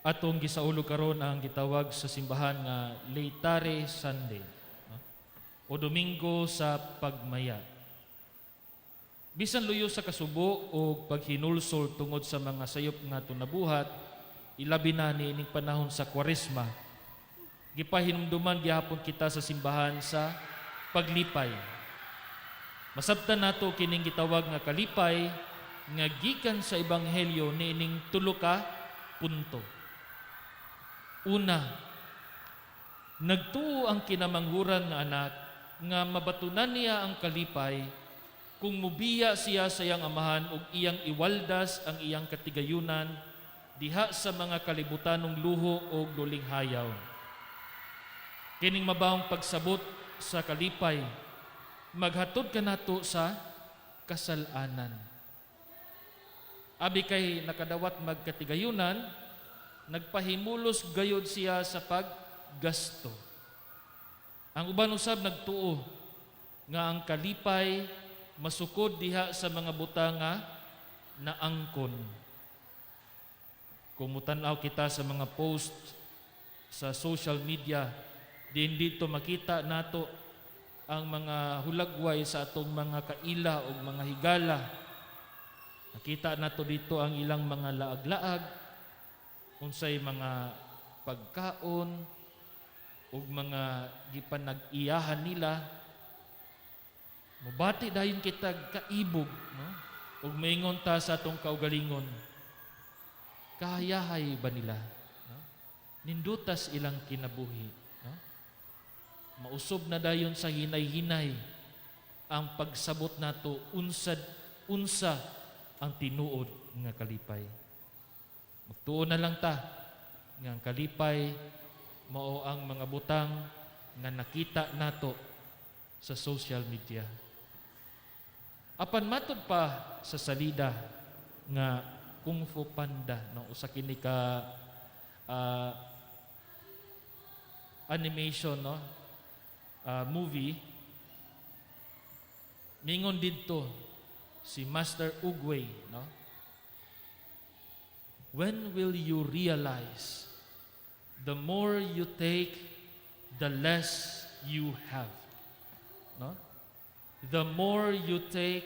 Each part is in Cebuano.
Atong gisaulog karon ang gitawag sa simbahan nga Laetare Sunday, no? O Domingo sa Pagmaya. Bisan luyo sa kasubo o paghinulsol tungod sa mga sayop nga atong nabuhat, ilabi na niining panahon sa Kwaresma, gipahinumduman gihapon kita sa simbahan sa paglipay. Masabtan nato kining gitawag nga kalipay nga gikan sa Ebanghelyo niining tulo ka punto. Una, nagtuo ang kinamanghuran nga anak nga mabatunan niya ang kalipay kung mubiya siya sa iyang amahan ug iyang iwaldas ang iyang katigayunan diha sa mga kalibutanong luho o lulinghayaw. Kining mabawong pagsabot sa kalipay maghatod kanato sa kasalanan. Abi kay nakadawat magkatigayunan, nagpahimulos gayod siya sa paggasto. Ang uban usab nagtuo nga ang kalipay masukod diha sa mga butang nga naangkon. Kung mutan-aw kita sa mga post sa social media, diin dito makita nato ang mga hulagway sa atong mga kaila o mga higala. Nakita nato dito ang ilang mga laag-laag, unsay mga pagkaon ug mga gipanag-iyahan nila. Mubati dayon kita kaibog, no? Ug maingon ta sa atong kaugalingon, kahayahay ba nila? No? Nindutas ilang kinabuhi. No? Mausob na dayon sa hinay-hinay ang pagsabot nato unsa unsa ang tinuod nga kalipay. Magtuo na lang ta nga ang kalipay mao ang mga butang nga nakita nato sa social media. Apan matud pa sa salida nga Kung Fu Panda, no, usa kini ka animation, no, movie, mingon didto si Master Oogway, no, "When will you realize the more you take, the less you have?" No, the more you take,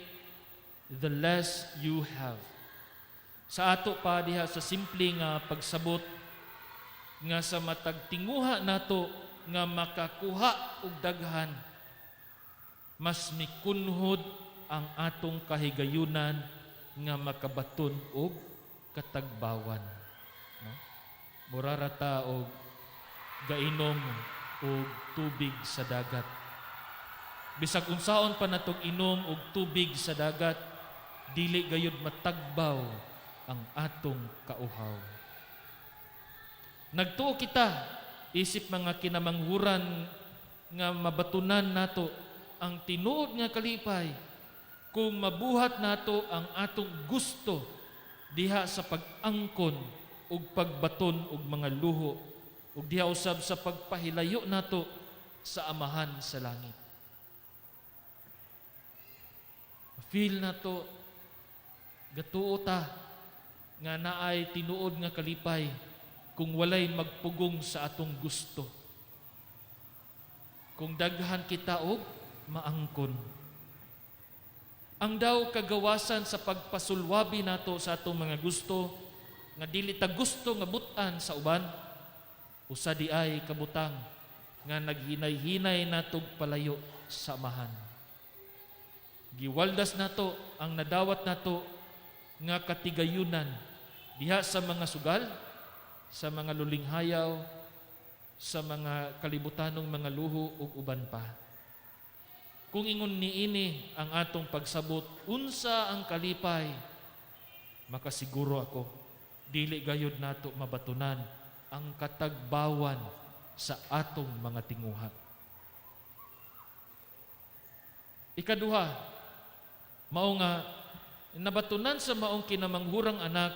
the less you have. Sa ato pa diha sa simple nga pagsabot nga sa matag tinguha nato nga makakuha og daghan, mas mikunhod ang atong kahigayunan nga makabaton og katagbawan, no? Mura ra ta og gainom og tubig sa dagat. Bisag unsaon pa natong inom og tubig sa dagat, dili gayud matagbaw ang atong kauhaw. Nagtuo kita isip mga kinamanghuran nga mabatunan nato ang tinuod nga kalipay kung mabuhat nato ang atong gusto diha sa pag-angkon ug pagbaton og mga luho ug diha usab sa pagpahilayo nato sa Amahan sa langit. Feel nato, gatuo ta nga naay tinuod nga kalipay kung walay magpugong sa atong gusto. Kung daghan kita og maangkon. Ang daw kagawasan sa pagpasulwabi nato sa atong mga gusto nga dili ta gusto nga butan sa uban, usa di ay kabutang nga naghinay-hinay natog palayo sa Amahan. Giwaldas nato ang nadawat nato nga katigayunan diha sa mga sugal, sa mga lulinghayaw, sa mga kalibutanong mga luho ug uban pa. Kung ingon niini ang atong pagsabot unsa ang kalipay, makasiguro ako dili gayud nato mabatunan ang katagbawan sa atong mga tinguha. Ikaduha, mao nga nabatunan sa maong kinamanghurang anak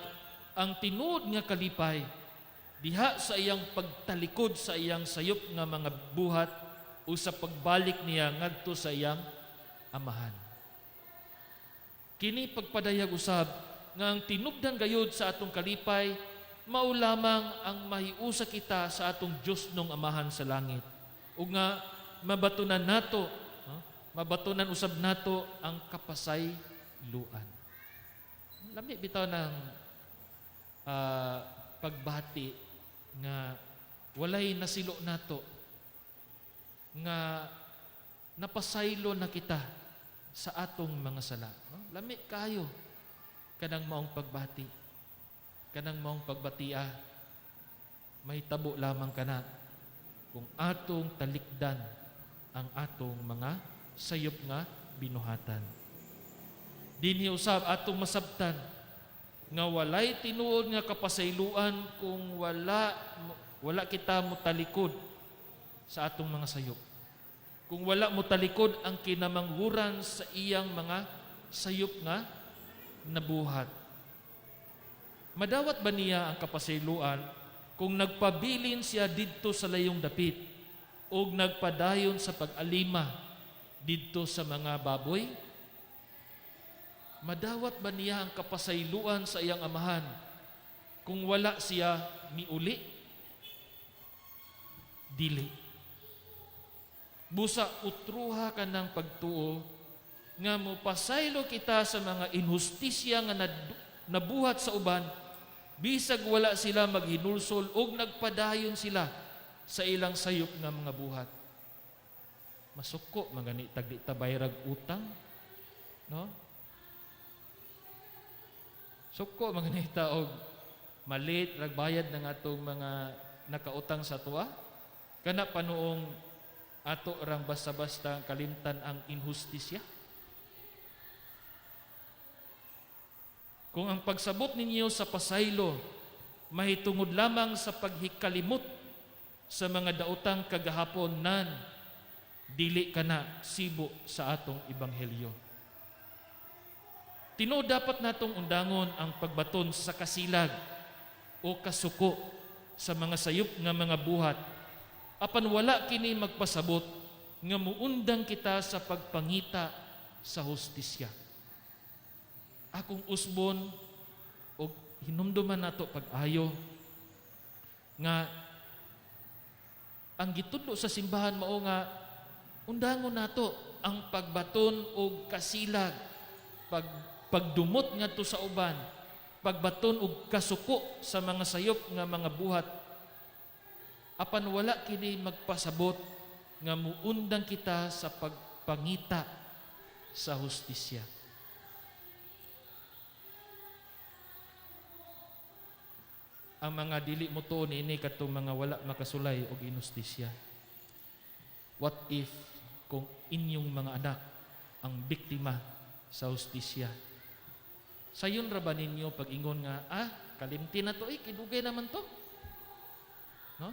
ang tinuod nga kalipay diha sa iyang pagtalikod sa iyang sayop nga mga buhat o sa pagbalik niya ngadto sa iyang amahan. Kini pagpadayag usab nga ang tinubdan gayud sa atong kalipay mao lamang ang mahiusa kita sa atong Dios nung Amahan sa langit. Ug nga mabatunan nato, no? Mabatunan usab nato ang kapasayloan. Lami bitaw ng pagbati nga walay nasilo nato, nga napasaylo na kita sa atong mga sala. No? Lami kayo kanang maong pagbati. Kanang maong pagbatia, mahitabo lamang kana kung atong talikdan ang atong mga sayop nga binuhatan. Dinhi usab atong masabtan nga walay tinuod nga kapasayloan kung wala wala kita motalikod sa atong mga sayop. Kung wala motalikod ang kinamanghuran sa iyang mga sayop nga nabuhat. Madawat ba niya ang kapasayloan kung nagpabilin siya didto sa layong dapit o nagpadayon sa pag-alima didto sa mga baboy? Madawat ba niya ang kapasayloan sa iyang amahan kung wala siya miuli? Dili. Busa utruha kanang pagtuo nga mopasaylo kita sa mga inhustisya nga nabuhat sa uban, bisag wala sila maghinulsol og nagpadayon sila sa ilang sayop nga mga buhat. Masuko magani tag di ta bayrag utang, no? Suko magani ta og malit rag bayad ng atong mga nakautang sa tuwa. Kana pa noong ato rang basta-basta kalimtan ang inhustisya. Kung ang pagsabot ninyo sa pasaylo mahitungod lamang sa paghikalimot sa mga daotang kagahapon nan, dili kana sibo sa atong ebanghelyo. Tinuod dapat natong undangon ang pagbaton sa kasilag o kasuko sa mga sayop nga mga buhat, apan wala kini magpasabot nga muundang kita sa pagpangita sa hustisya. Akong usbon og hinumduman nato pag-ayo nga ang gitudlo sa simbahan mao nga undangon nato ang pagbaton og kasilag, pagdumot ngadto sa uban, pagbaton og kasuko sa mga sayop nga mga buhat, apan wala kini magpasabot nga muundang kita sa pagpangita sa hustisya. Ang mga dili mo tuon niini katong mga wala makasulay og inustisya. What if kung inyong mga anak ang biktima sa hustisya? Sayon ra ba ninyo pag-ingon nga, kalimti na to, kidugay naman to? No?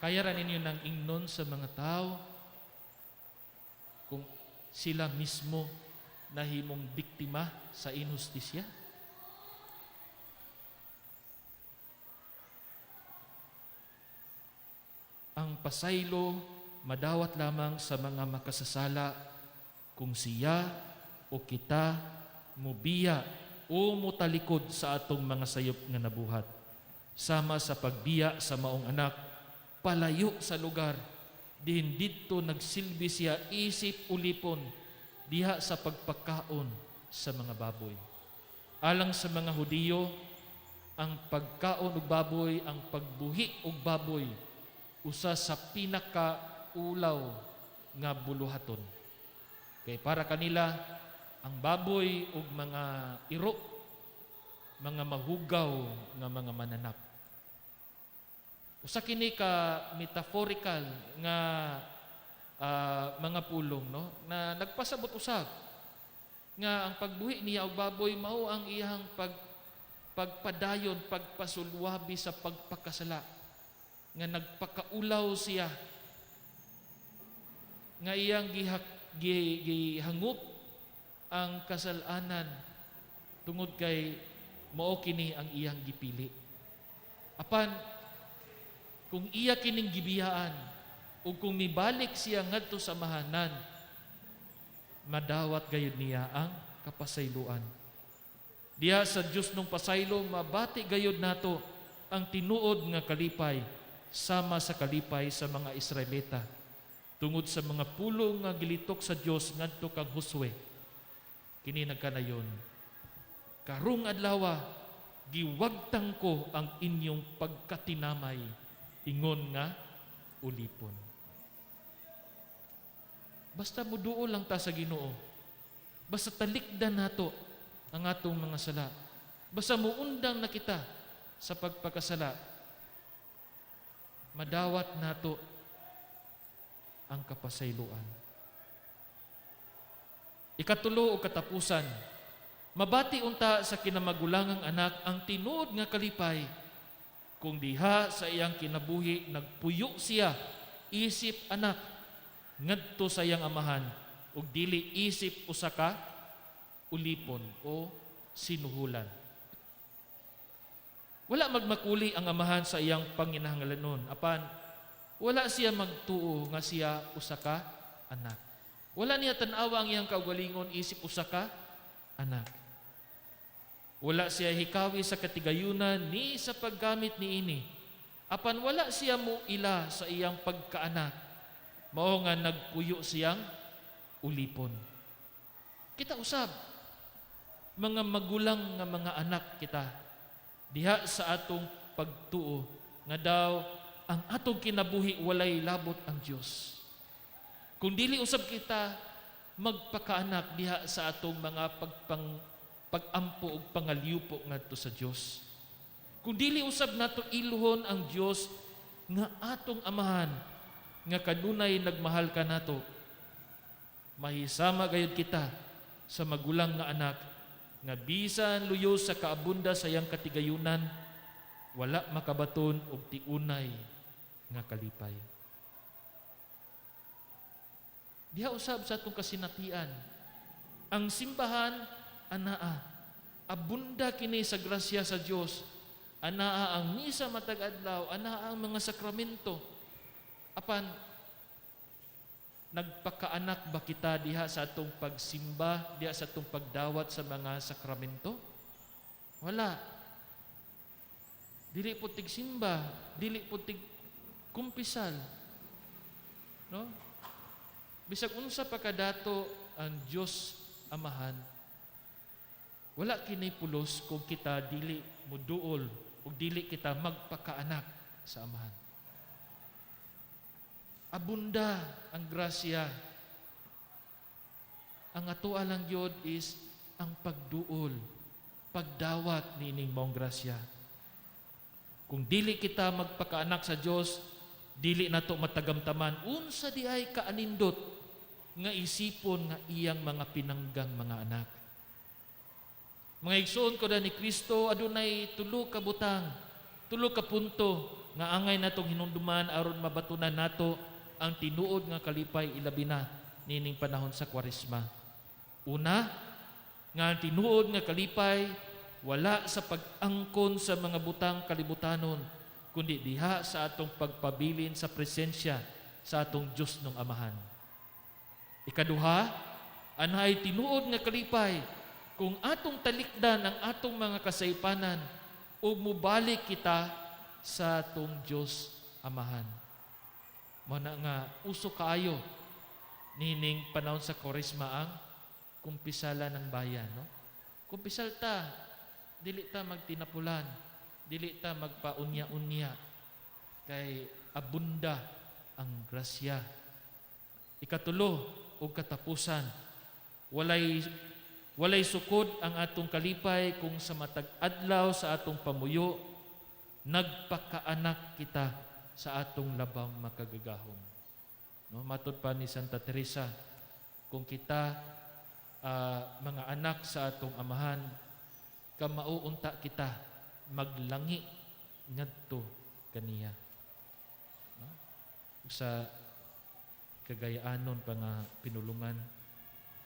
Kaya ra ninyo nang ingnon sa mga tao kung sila mismo nahimong biktima sa inhustisya? Ang pasaylo madawat lamang sa mga makasasala kung siya o kita mubiya o mutalikod sa atong mga sayop nga nabuhat. Sama sa pagbiya sa maong anak, palayo sa lugar, dihin didto nagsilbi siya isip ulipon, diha sa pagpakaon sa mga baboy. Alang sa mga Hudiyo, ang pagkaon og baboy, ang pagbuhi og baboy, usa sa pinakaulaw nga buluhaton. Kay para kanila, ang baboy ug mga iro, mga mahugaw nga mga mananap. Usa kini ka metaphorical nga mga pulong, no, na nagpasabot usab nga ang pagbuhi niya og baboy mao ang iyang pagpadayon, pagpasulwabi sa pagpakasala, nga nagpakaulaw siya, nga iyang gihangop ang kasalanan tungod kay mao kini ang iyang gipili. Apan kung iya kining gibiyaan ug kung mibalik siya ngadto sa mahanan, madawat gayud niya ang kapasayloan. Diha sa Dios nung pasaylo, mabati gayod nato ang tinuod nga kalipay sama sa kalipay sa mga Israelita tungod sa mga pulong nga gilitok sa Dios ngadto kang Josue. Kini nagkanayon, "Karong adlawa giwagtang ko ang inyong pagkatinamay ingon nga ulipon." Basta muduol lang ta sa Ginoo. Basta talikdan nato ang atong mga sala. Basta muundang na kita sa pagpakasala. Madawat nato ang kapasayloan. Ikatulo o katapusan, mabati unta sa kinamagulangang anak ang tinuod nga kalipay kung diha sa iyang kinabuhi nagpuyo siya isip anak ngadto sa iyang amahan ug dili isip usa ka ulipon o sinuhulan. Wala magmakuli ang amahan sa iyang panginahanglanon, apan wala siya magtuo nga siya usa ka anak. Wala niya tan-awa ang iyang kaugalingon isip usa ka anak. Wala siya hikawi sa katigayunan ni sa paggamit niini. Apan wala siya mo ila sa iyang pagkaanak. Mao nga nagpuyo siyang ulipon. Kita usab, mga magulang nga mga anak kita diha sa atong pagtuo nga daw ang atong kinabuhi walay labot ang Dios. Kung dili usab kita magpakaanak diha sa atong mga pag-ampo ug pangalyupo ngadto sa Dios. Kung dili usab nato iluhon ang Dios nga atong amahan nga kanunay nagmahal kanato, mahisama gayud kita sa magulang nga anak nga bisan luyo sa kaabunda sa iyang katigayunan, wala makabaton og tiunay nga kalipay. Diha usab sa atong kasinatian, ang simbahan anaa abunda kini sa grasya sa Dios. Anaa ang misa matag adlaw, anaa ang mga sakramento. Apan nagpakaanak ba kita diha sa atong pagsimba, diha sa atong pagdawat sa mga sakramento? Wala. Dili po tigsimba, dili po tig kumpisal. No? Bisag unsa pa kadato ang Dios Amahan, wala kini pulos kung kita dili muduol ug dili kita magpakaanak sa Amahan. Abunda ang grasya. Ang atoa lang gyud is ang pagduol, pagdawat niining maong grasya. Kung dili kita magpakaanak sa Dios, dili nato matagamtaman unsa di ay kaanindot nga isipon nga iyang mga pinanggang mga anak. Mga igsoon ko ni Kristo, adunay tulo ka butang, tulo ka punto nga angay natong hinumduman aron mabatunan nato ang tinuod nga kalipay, ilabi na nining panahon sa Kwaresma. Una, nga ang tinuod nga kalipay wala sa pag-angkon sa mga butang kalibutanon, kundi diha sa atong pagpabilin sa presensya sa atong Diyos ng Amahan. Ikaduha, anay tinuod nga kalipay kung atong talikdan ang atong mga kasaypanan ug mubalik kita sa atong Diyos Amahan. Mao na nga uso kaayo nining panahon sa Kwaresma ang kumpisala ng bayan, no? Kumpisal ta, dili ta magtinapulan, dili ta magpaunya-unya kay abunda ang grasya. Ikatulo ug katapusan, walay sukod ang atong kalipay kung sa matag adlaw sa atong pamuyo nagpakaanak kita sa atong labang makagagahom. No, matud pa ni Santa Teresa, kung kita mga anak sa atong amahan, kamao unta kita maglangi ngadto kaniya. No? Sa kagayaanon pa nga pinulungan,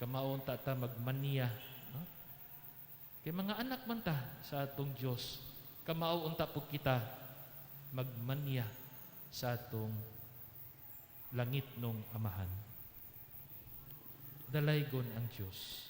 kamao unta ta magmaniya, no? Kay mga anak man ta sa atong Dios, kamao unta po kita magmaniya sa atong langit nung amahan. Dalaygon ang Diyos.